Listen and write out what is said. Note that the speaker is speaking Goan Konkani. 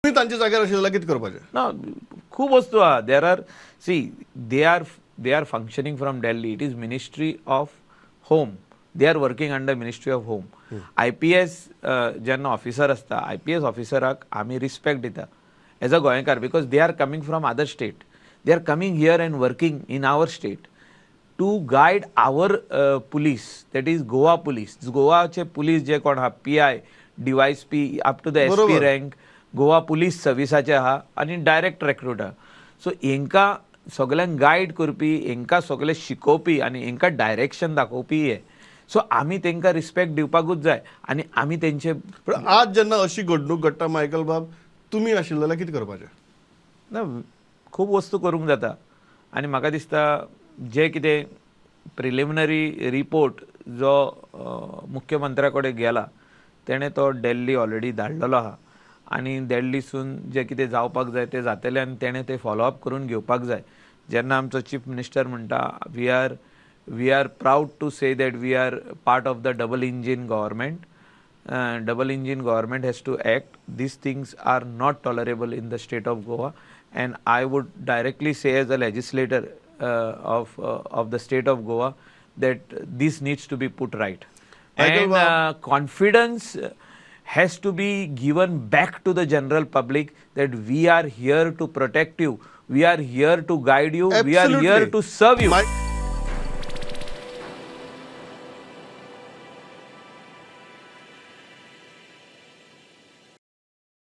तुमी तांच्या जाग्यार आशिल्ले जाल्यार कितें करपाचें? ना, खूब वस्तू आहा. There are, see, they are functioning from Delhi. It is Ministry of Home. They are working under Ministry of Home. IPS जेन्ना ऑफिसर आसता, आयपीएस ऑफिसराक आमी रिस्पेक्ट दिता एज अ गोंयकार, because they are coming from other state. They are coming here and working in our state to guide our police, that is Goa Police. गोवाचे पुलीस जे कोण आहा, PI, DySP, up to the SP rank, Goa police सर्विसाचे आहा आनी डायरेक्ट रेक्रूट आहा. सो हेंकां सगल्यांक गायड करपी, हेंकां सगळें शिकोवपी आनी हेंकां डायरेक्शन दाखोवपी हे. सो आमी तेंकां रिस्पेक्ट दिवपाकूच जाय आनी आमी तेंचे पण आज जेन्ना अशी घडणूक घडटा, मायकल बाब, तुमी आशिल्ले जाल्यार कितें करपाचें? ना, खूब वस्तू करूंक जाता आनी म्हाका दिसता जे कितें प्रिलिमिनरी रिपोर्ट जो मुख्यमंत्र्या कडेन गेला, तेणें तो दिल्ली ऑलरेडी धाडलेलो आहा आनी दिल्लीसून जें कितें जावपाक जाय तें जातलें आनी तेणें तें फॉलोअप करून घेवपाक जाय. जेन्ना आमचो चीफ मिनिस्टर म्हणटा, we are proud to say that we are part of the double engine government. Double engine government has to act. These things are not tolerable in the state of Goa, and I would directly say as a legislator of the state of Goa that this needs to be put right. Michael And confidence has to be given back to the general public that we are here to protect you, we are here to guide you, we are here Absolutely. To serve you.